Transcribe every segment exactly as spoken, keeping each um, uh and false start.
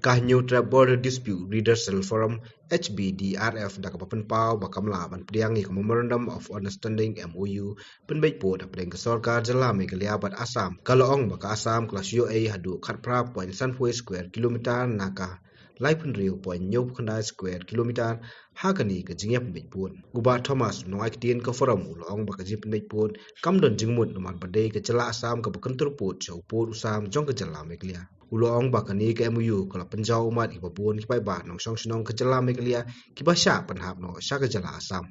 Ka Hynñiewtrep Border Dispute Redressal Forum, H B D R F, da kaba pynpaw ba kam lah ban pdiang ïa ka Memorandum of Understanding, M O U, pynbeit pud hapdeng ka sorkar jylla Meghalaya bad Assam. Ka la ong ba ka Assam ka la shu ïoh ei haduh khatphra point sanphew square kilometer na ka laiphew hynriew point hynñiewphew khyndai square kilometer ha kane ka jingïapynbeit pud. U Bah Thomas, u nongai ktien ka Forum, u la ong ba ka jingpynbeit pud kam don jingmut namar ba dei ka jylla Assam kaba kyntur pud sha u pud u sam jong ka jylla Meghalaya. U la ong ba kane ka M O U ka la pynjaw ummat ïa kiba bun ki paidbah nongshong shnong ka jylla Meghalaya kiba shah pynhap noh sha ka jylla Assam.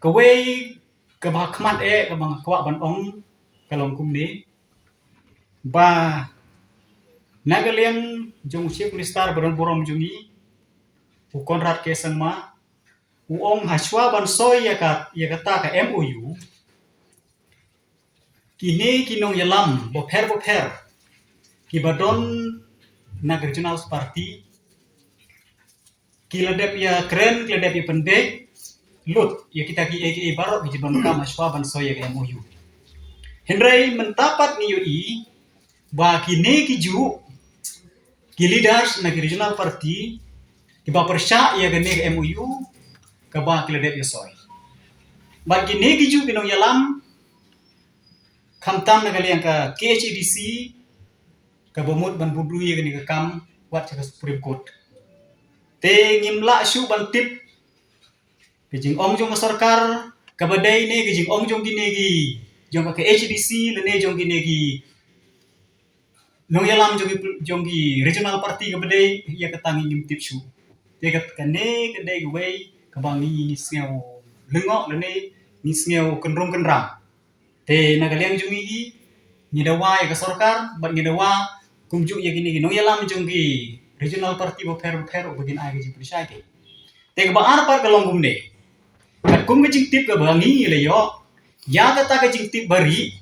Kawei kaba khmat eh kaba nga kwah ban ong ka long kumne, ba na ka liang jong u Chief Minister ba don burom jong ngi, u Conrad K Sangma, u ong hashwa ban soi ïa ka, ïa kata ka M O U, kine ki nongïalam bapher bapher kiba don na ka Regional Party ki la dep ïakren, ki la dep ïapynbeit lut ïa kita kiei kiei baroh ki jingdonkam hashwa ban soi ïa ka M O U. Hynrei mynta pat ngi ïohi ba kine ki juh ki leaders na ki Regional Party kiba pyrshah ïa kane ka M O U kaba ki la dep ïasoi. Bad kine ki juh ki nongïalam, khamtam na ka liang ka K H A D C, kaba mut ban bud ïa kane ka kam wat sha ka Supreme Court. Te ngim lah shuh ban tip ka jingong jong ka sorkar kaba dei ne ka jingong jong kine ki, jong ka K H A D C lane jong kine ki nongïalam jong ki, jong ki Regional Party kaba dei, ïa kata ngi ngim tip shuh. Te ka, kane ka dei kawei kaba ngi, ngi sngew lyngngoh lane ngi sngew kynrum kynram. Te na ka liang jong ngi, ngi dawa ïa ka sorkar bad ngi dawa kumjuh ïa kine ki nongïalam jong ki Regional Party bapher bapher uba kin ai ka jingpynshai te. Te kaba ar pat ka long kumne. Katkum ka jingtip kaba ngi la ïoh, ïa kata ka jingtip ba ri,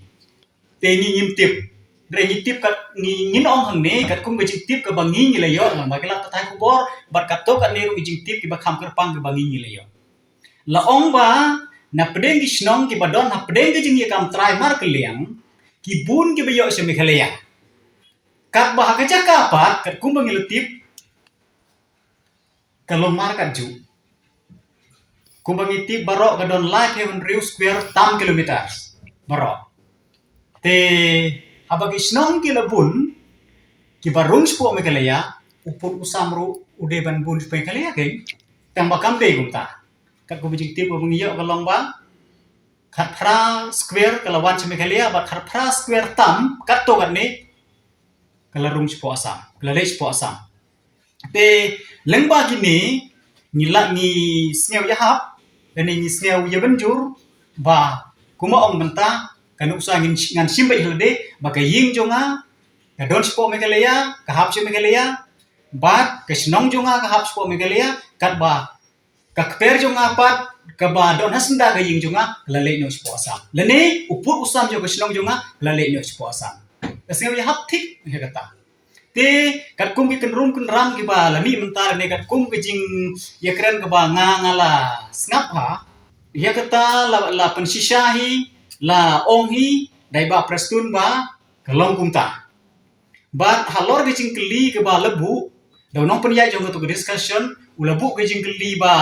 te ngi ngim tip. Hynrei ngi tip kat, ngi, ngin ong hangne katkum ka jingtip kaba ngi, ngi la ïoh, lane ba ki lad pathai khubor, bad katto katne ruh ki jingtip kiba kham kyrpang kaba ngi, ngi la ïoh. La ong ba na pdeng ki shnong kiba don hapdeng ka jingïakam trai markylliang, ki bun kiba ïoh sha Meghalaya. Katba ha ka jaka pat katkum ba ngi la tip, ka long markatjuh. Kumba ngi tip baroh ka don laiphew hynriew square tam kilometers baroh. Te haba ki shnong ki la bun, kiba rung shapoh Meghalaya, u pud u sam ruh u dei ban bun shapoh Meghalaya kein. Tangba kam dei kumta. Katkum ka jingtip kaba ngi ïoh ka long ba khatphra square ka la wan sha Meghalaya bad khatphra square tam katto katne ka la rung shapoh Assam, ka la leit shapoh Assam. Te lyngba kine ngi la, ngi sngew ïahap lane ngi sngew ïabynjur ba kumba ong mynta, ka nuksa ngin, ngan shim beit ha lade ba ka ïing jong nga ka don shapoh Meghalaya, ka hap sha Meghalaya, bad ka shnong jong nga ka hap shapoh Meghalaya, katba ka kper jong nga pat kaba don ha syndah ka ïing jong nga ka la leit noh shapoh Assam. Lane u pud u sam jong ka shnong jong nga ka la leit noh shapoh Assam. Ka sngew ïahap thik ïa kata. Te katkum ki kynrum kynram kiba la mih mynta lane katkum ka jingïakren kaba nga, nga la sngap ha, ïa kata la, la pynshisha hi, la ong hi da i Bah Prestone ba ka long kumta. Bad halor ka jingkylli kaba la buh da u nongpynïaid jong katu ka discussion, u la buh ka jingkylli ba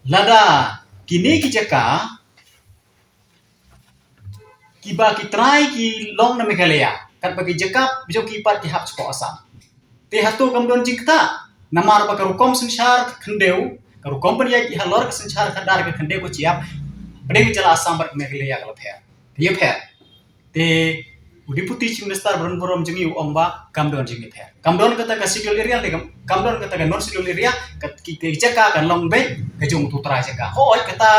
lada kine ki jaka kiba ki trai ki long na Meghalaya, katba ki jaka jong ki pat ki hap shapoh Assam. Te hato kam don jingktah, namar ba ka rukom synshar khyndew, ka rukom pynïaid halor ka synshar khadar ka khyndew ka shyiap, pdeng ka jylla Assam bad Meghalaya ka la pher, ka ïapher. Te u Deputy Chief Minister ba don burom jong ngi u ong ba kam don jingïapher. Kam don kata ka schedule area ne kam, kam don kata ka non schedule area, ka, ki, ki jaka kan long beit ka jong utu u trai jaka. Hooid, kata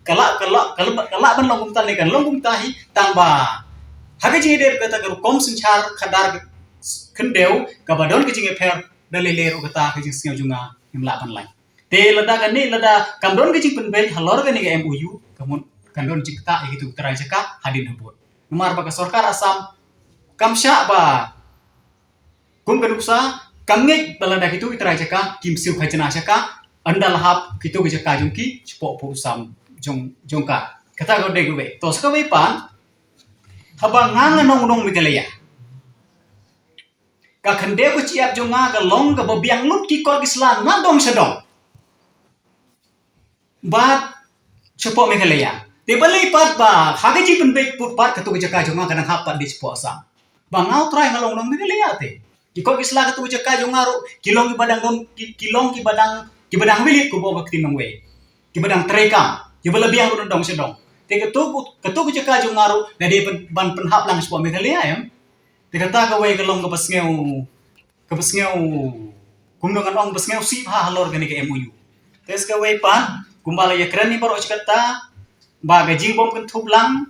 ka lah, ka lah, ka lah, ka lah ban long kumta ne kan long kumta hi, tangba ha ka jingïadei kata ka rukom synshar khadar khyndew kaba don ka jingïapher, da lei lei ruh kata ka jingsngew jong nga ngim lah ban lait. Te lada kane, lada kam don ka jingpynbeit halor kane ka M O U, ka mut kan don jingktah ïa kitu ki trai jaka hadien habud. Namar ba ka sorkar Assam kam shah ba, kum ka nuksa, kam ngeit ba lada kitu ki trai jaka kim siew khajna jaka, ynda la hap kitu ki jaka jong ki shapoh pud u sam jong, jong ka. Kata ka dei kawei. To sa kawei pat, haba nga, nga nong, nong Meghalaya, Ka khyndew ka shyiap jong nga ka long kaba biang lut ki kot ki sla na dong sha dong. Bad shapoh Meghalaya. Te balei pat ba ha ka jingpynbeit put pat katu ka jaka jong nga ka dang hap pat dei shapoh Assam. Ba nga u trai nga long nong Meghalaya te. Ki kot ki sla katu ka jaka jong nga ruh ki long kiba dang don ki, ki long kiba dang kiba dang vilit kumba ka ktien nongwei. Kiba dang treikam kiba la biang ruh na dong sha dong. Te katu katu ka jaka jong nga ruh la dei ban pynhap lang shapoh Meghalaya em. Te kata kawei ka long kaba sngew kaba sngew kumno ngan ong ba sngew sih bha halor kane ka M O U. Te sa kawei pat kumba la ïakren ïa baroh shi katta ba ka jingbym kynthup lang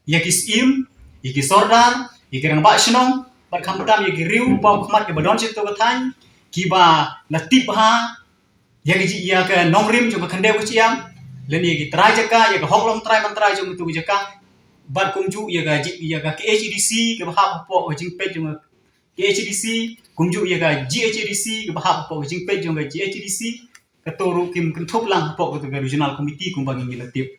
ïa ki syiem, ïa ki sordar, ïa ki rangbah shnong bad khamtam ïa ki riew ba khmat kiba don sha katu ka thaiñ kiba la tip bha ïa ka ji ïa ka nongrim jong ka khyndew ka shyiap lane ïa ki trai jaka ïa ka hok long trai man trai jong katu ka jaka bad kumjuh ïa ka ji ïa ka K H A D C kaba hap hapoh ka jingpeit jong ka K H A D C kumjuh ïa ka G H A D C kaba hap hapoh ka jingpeit jong ka G H A D C. Katu ruh kim kynthup lang hapoh katu ka regional committee kumba ngi la tip.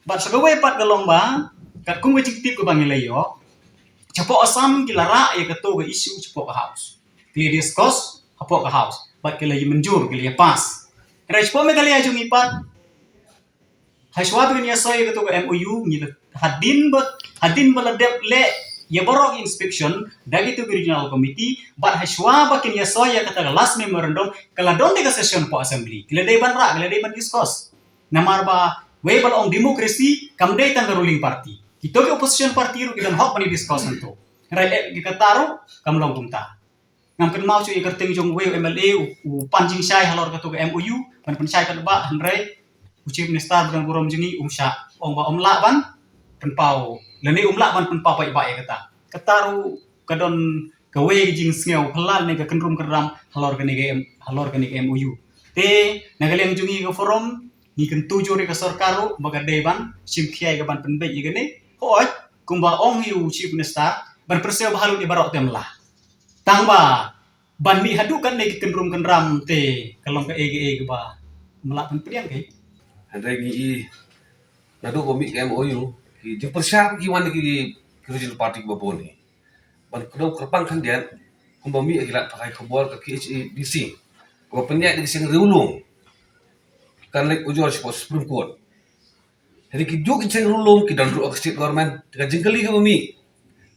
Bad sa kawei pat ka long ba katkum ka jingtip kaba ngi la ïoh shapoh Assam ki la rah ïa katu ka issue shapoh ka House. Ki la discuss hapoh ka House bad ki la ïa mynjur ki la ïa pass. Hynrei shapoh Meghalaya jong ngi pat hashwa ba kin ïa soi ïa katu ka M O U ngi la hadien ba hadien ba la dep leh ïa baroh inspection da kitu ki regional committee bad hashwa ba kin ïa soi ïa kata ka last memorandum ka la don dei ka session hapoh assembly ki la dei ban rah ki la dei ban discuss. Namar ba wei ba la ong democracy kam dei tang ka ruling party. Kitu ki opposition party ruh ki don hok ban ïa discuss hangtu. Hynrei eh ki kata ruh kam long kumta. Ngam kynmaw shuh ïa ka kyrteng jong uwei u M L A u pan jingshai halor katu ka M O U ban pynshai pat ba hynrei u Chief Minister ba don burom jong ngi um shah ong ba um lah ban pynpaw lane um lah ban pynpaw paidbah ïa kata. Kata ruh ka don kawei ka jingsngew phylla ne ka kynrum kynram halor kane ka M halor kane ka M O U. Te na ka liang jong ngi ka forum ngi kyntu jur ïa ka sorkar ruh ba ka dei ban shim khia ïa ka ban pynbeit ïa kane. Hooid kumba ong ïa u Chief Minister ban pyrshah ba halut ïa baroh te ym lah. Tang ba ban mih haduh katne ki kynrum kynram te ka long kaei kaei kaba ym lah ban pdiang kaei. Hynrei ngi i naduh ba mih ka M O U ki jingpyrshah ki wan ki regional party kiba bun hi. Ban kdew kyrpang khyndiat kumba mih ki lad pakai khubor ka K H A D C kaba pynïaid da ki seng riewlum kan leit ujor shapoh Supreme Court. Hynrei ki juh ki seng riewlum ki don ruh ha ka state government. Te ka jingkylli kaba mih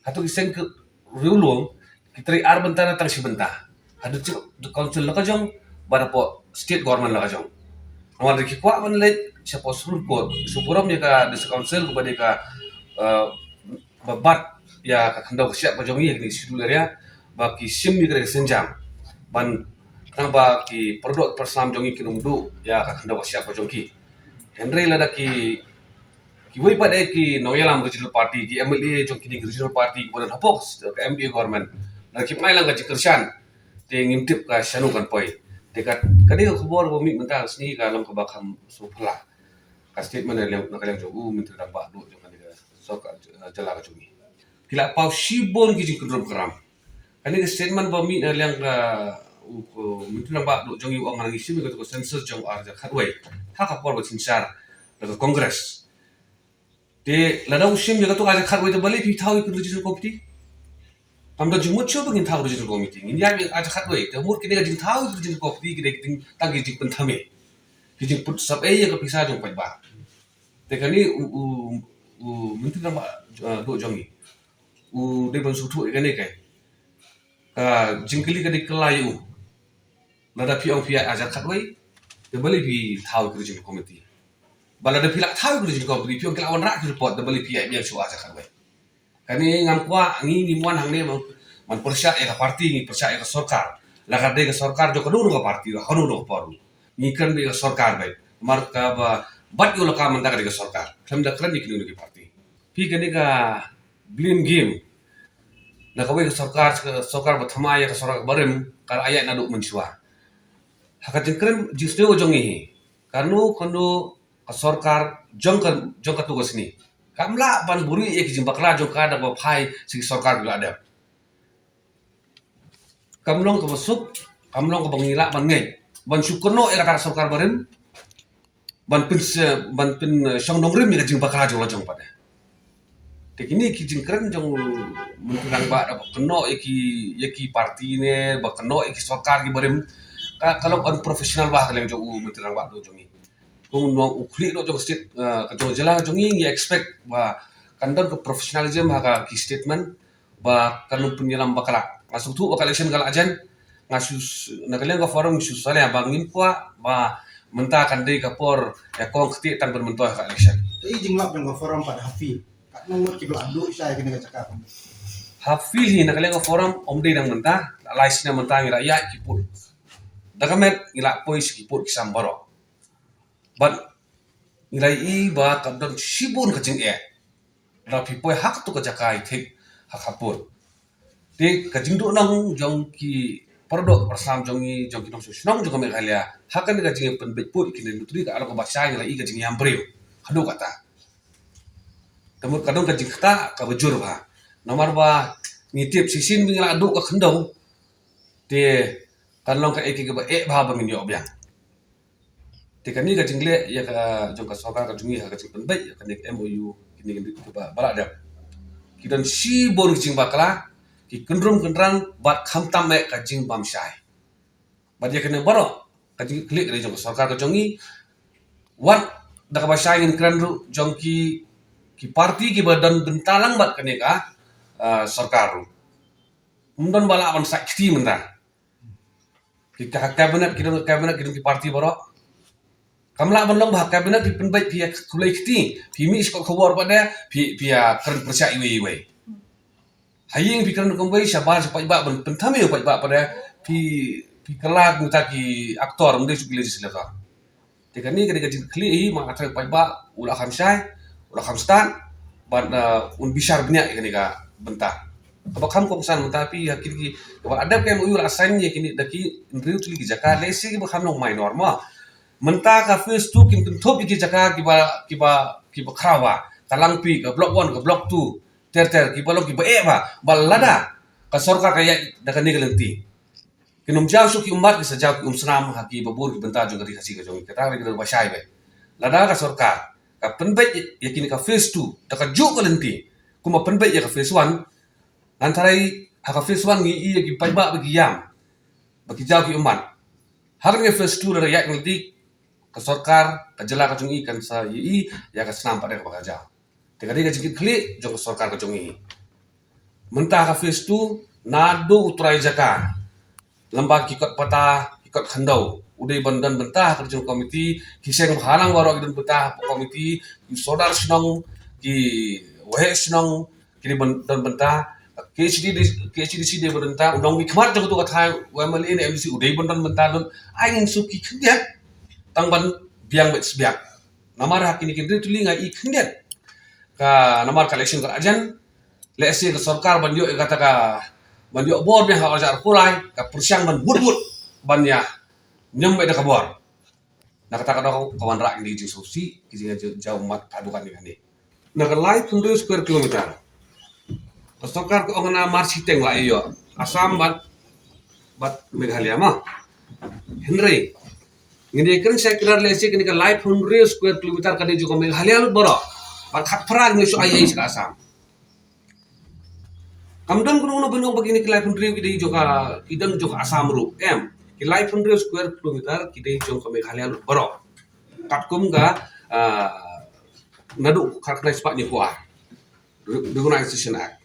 hato ki seng riewlum ki trei ar bynta ne tang shi bynta ha district council la ka jong bad hapoh state government la ka jong. Namar da ki kwah ban leit shapoh Supreme Court ki shu burom ïa ka district council kaba dei ka eh, ba bat ïa ka khyndew ka shyiap ka jong ngi ïa kine ki schedule area ba ki shim ïa ka synjam ban khnang ba ki pyrdoh pyrshlam jong ngi kin ym duh ïa ka khyndew ka shyiap ka jong ki. Hynrei lada ki kiwei pat de ki nongïalam regional party ki M L A jong kine ki regional party kiba don hapoh ka M D A government lada kim ai lang ka jingkyrshan te ngim tip ka shano kan poi. Te ka ka dei ka khubor ba mih mynta ka sngi ka long kaba kham sngewphylla. Ka statement na liang na ka liang jong u Myntri Rangbah Duh jong kane ka sorkar jylla ka jong ngi. Ki la paw shibun ki jingkynrum kynram. Kane ka statement ba mih na liang ka u Myntri Rangbah Duh jong ngi u ong ngi shim ïa ka census jong u ar hajar khatwei ha ka por ba synshar da ka Congress. Te lada u shim ïa kato ka ar hajar khatwei te balei phi thaw ïa ka regional committee? Kam don jingmut shuh ba ngin thaw regional committee. Ngin ïaid ïa ka ar hajar khatwei te mut kine ka jingthaw ïa ka regional committee ki dei tang ki jingpynthame, ki jingput sap ei ïa ka pisa jong paidbah. Te kane u u u Myntri Rangbah Duh jong ngi u dei ban sngewthuh ïa kane ka ka jingkylli ka dei kylla ïa u. Lada phi ong phi ïaid ar hajar khatwei te balei phi thaw ïa ka regional committee? Ba lada phi la thaw ïa ka regional committee phi ong ki la wanrah ki report te balei phi ïaid biang shuh ar hajar khatwei? Kane ngam kwah ngi ngim wan hangne ban pyrshah ïa ka party, ngi pyrshah ïa ka sorkar. La ka dei ka sorkar jong kano kano ka party, kano kano ka por. Ngi kren ïa ka sorkar beit. Namar kaba bat ïa u la ka mynta ka dei ka sorkar. Khlem da kren ïa kino kino ki party. Phi kane ka blame game na kawei ka sorkar, ka sorkar ba thymmai ïa ka sorkar barim ka la ïaid naduh mynshuwa. Ha ka jingkren jingsngew jong ngi hi, kano kano ka sorkar jong ka jong kato ka sngi kam lah ban buhrieh ïa ki jingbakla jong ka da kaba phai sha ki sorkar ki la dep. Kam long kaba suk, kam long kaba ngi lah ban ngeit ban shu kynnoh ïa kata ka sorkar barim ban pyn ban pynshong nongrim ïa ka jingbakla jong la jong pat. Te kine ki jingkren jong Myntri Rangbah da ba kynnoh ïa ki, ïa ki party ne, ba kynnoh ïa ki sorkar ki barim, ka, ka long unprofessional bha ka liang jong u Myntri Rangbah jong ngi. Kum u nongkhlieh jong state, eh, ka jong jylla jong ngi, ngi expect ba kan don ka professionalism ha ka ki statement, ba kan ym pynïalam bakla. Nga sngewthuh ba ka election ka la jan, nga shu, na ka liang ka forum shu salia ba ngim kwah ba mynta kan dei ka por ïa kong kti tang ban myntoi ha ka election. Te i jinglap jong ka forum pat ha phi, katno ngut kiba la duh shai kane ka jaka? Ha phi hi na ka liang ka forum ym dei dang mynta, la lai snem mynta ngi la ïaid ki pud. Da ka met ngi la poi sha ki pud ki sam baroh. Bad ngi la ïohi ba ka don shibun ka jingeh. Da phi poi ha katu ka jaka i thik ha ka pud. Te ka jingduhnong jong ki para doh para sam jong ngi, jong ki nongshong shnong jong ka Meghalaya ha kane ka jingpynbeit pud kine nutri ka long kaba shai, ngi la ïohi ka jingïam briew haduh kata. Te mut ka don ka jingktah kaba jur bha. Namar ba ngi tip shisien ba ngi la duh ka khyndew, te kan long kaei kaei kaba eh bha ba ngin ïoh biang. Te kane ka jingleh ïa ka jong ka sorkar ka jong ngi ha ka jingpynbeit ïa kane ka M O U, kine ki rit kiba, ba la dep, ki don shibun ki jingbakla, ki kynrum kynrang bad khamtam eh ka jingbam shai. Bad ïa kane baroh ka jingkylli ka dei jong ka sorkar ka jong ngi. Wat da kaba shai ngin kren ruh jong ki, ki party kiba don bynta lang bad kane ka, ah, sorkar ruh. Ym don ba lah ban sait kti mynta. Ki ka cabinet, ki don ka cabinet, ki don ki party baroh. Kam lah ban long ba ha cabinet phi pynbeit phi ïa khulai kti, phi mih sha kot khubor pat de phi, phi ïa kren pyrshah iwei iwei. Ha ïing phi kren kumwei, shabar sha paidbah ban pynthame ïa u paidbah pat de phi, phi kylla kumta ki actor, ym dei shu ki legislator. Te kane ka dei ka jingkylli hi, ma nga tharai u paidbah u la kham shai, u la kham stad, bad, uh, un bishar bniah ïa kane ka bynta. Kaba kham kongsan mynta phi ha kine ki, kaba la dep ka M O U la sign ïa kine da ki hynriew tylli ki jaka, lehse kiba kham long minor ma. Mynta ka phase two kin kynthup ïa ki jaka kiba, kiba, kiba khraw bha. Ka Langpih, ka Block One, ka Block Two, ter ter, kiba long kiba eh bha. Ba lada ka sorkar ka ïaid da kane ka lynti, kin ym jaw shuh ki ummat, ki sa jaw ki umsnam ha kiba bun ki bynta jong ka ri Khasi ka jong ngi. Kata ka dei kaba shai bha. Lada ka sorkar ka pynbeit ïa kine ka phase two da kajuh ka lynti kumba pynbeit ïa ka phase one, ngan tharai ha ka phase one ngi ïohi ïa ki paidbah ba ki ïam, ba ki jaw ki ummat. Ha kane ka phase two lada ïaid ka lynti, ka sorkar ka jylla ka jong ngi kan sa ïohi ïa ka snam pat de kaba ka jaw. Te ka dei ka jingkitkhlieh jong ka sorkar ka jong ngi. Mynta ka phase two, naduh u trai jaka, lem bad ki kot pata, ki kot khyndew, u dei ban don bynta ha ka jong komiti, ki seng bhalang baroh ki don bynta ha komiti, ki sordar shnong, ki waheh shnong, ki dei ban don bynta, K H A D C, K H A D C dei ban don bynta, u nongmihkhmat jong katu ka thaw, u M L A ne M D C u dei ban don bynta. Don ai ngin shu ki khyndiat tang ban biang beit sbiak. Namar ha kine ki hynriew tylli nga i khyndiat. Ka namar ka election ka la jan, lehse ka sorkar ban ïoh ïa kata ka, ban ïoh bor biang ha u hajar arphew lai, ka pyrshang ban bud bud ban ïa ñiam beit da ka bor. Na kata ka daw ka wanrah kine ki jingsngewsih, ki jingjaw ummat haduh katne katne. Na ka laiphew hynriew square kilometer, ka sorkar ka ong na Marshiteng la ïoh, Assam bad, bad Meghalaya ma. Hynrei ngin ïa kren shai kdar lehse kine ka laiphew hynriew square kilometer ka dei jong ka Meghalaya lut baroh. Bad khatphra ngin shu ai ei sha ka Assam. Kam don kano kano ban ong ba kine ki laiphew hynriew ki dei jong ka, ki don jong ka Assam ruh. Em, ki laiphew hynriew square kilometer ki dei jong ka Meghalaya lut baroh. Katkum ka, ah, naduh khatkhyndai spah hynñiewphew ar Re-, Reorganization Act.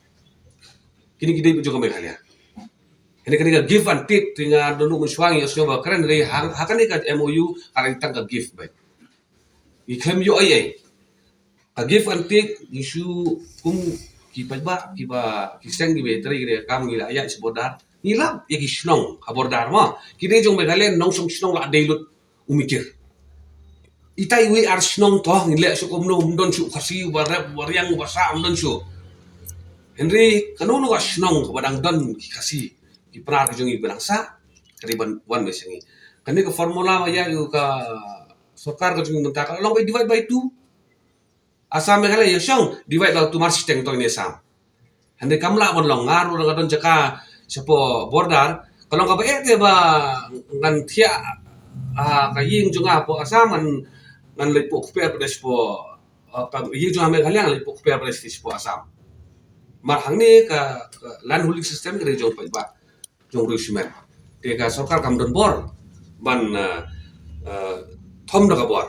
Kine ki dei jong ka Meghalaya. Kane, kane ka give and take, te nga don u mynshuwa ngi ïohsngew ba kren, hynrei ha, ha kane ka M O U ka dei tang ka give beit. Ngi khlem ïoh ei ei. Ka give and take, ngi shu kum ki paidbah, kiba, ki seng kiba trei, kiba kam, ngi la ïaid sha border. Ngi lap ïa ki shnong ha border ma. Ki dei jong Meghalaya, nongshong shnong la dei lut u Mikir. Ita iwei ar shnong to, ngin leh shuh kumno, ym don shuh u Khasi uba rep, uba riang, uba sah, ym don shuh. Hynrei kano kano ka shnong kaba dang don ki Khasi, ki Pnar ki jong ngi ba dang sah, ka dei ban wan beit sha ngi. Kane ka formula ba ïa u ka sorkar ka jong ngi mynta ka long ba divide by two. Assam Meghalaya ïa shong, divide by two, Marshiteng to ine Assam. Hynrei kam lah ban long, nga ruh nga don jaka shapoh border, ka long kaba eh te ba ngan thiah, ah, ka ïing jong nga hapoh Assam, ngan, ngan leit pok kper pat shapoh, ah, ka ïing jong nga ha Meghalaya, ngan leit pok kper pat shapoh Assam. Mar hangne ka, ka land holding system ka dei jong paidbah jong riew shimet. Te ka sorkar kam don bor ban, eh, eh, thom da ka bor.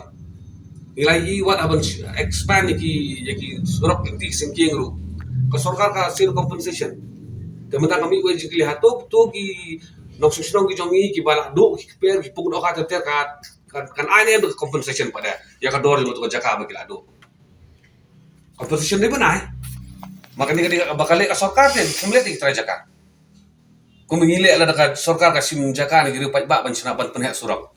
Ngi la ïohi wat haban expand ïa ki, ïa ki surok lynti syngkien ruh, ka sorkar ka siew compensation. Te mynta ka mih wei jingkylli, hato to ki nongshong shnong ki jong ngi kiba la duh ki kper ki pung dohkha ter ter ka, kan, kan ai ne em ka compensation pat ïa ka dor jong ka jaka ba ki la duh? Compensation dei ban ai. Ma kane ka dei kaba ka leh ka sorkar te, kim leh te ki trai jaka. Kum ngi leh lada ka sorkar ka shim jaka na ki riew paidbah ban shna ban pynheh surok.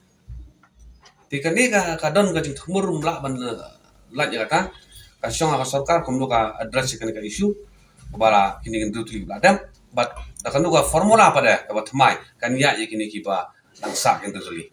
Te kane ka, ka don ka jingthmur, ym lah ban, eh, lait ïa kata. Ka shong ha ka sorkar kumno ka address ïa kane ka issue. Kaba la kine ki hynriew tylli la dep. Bad da kano ka formula pat kaba thymmai kan ïaid ïa kine kiba dang sah ki hynriew tylli.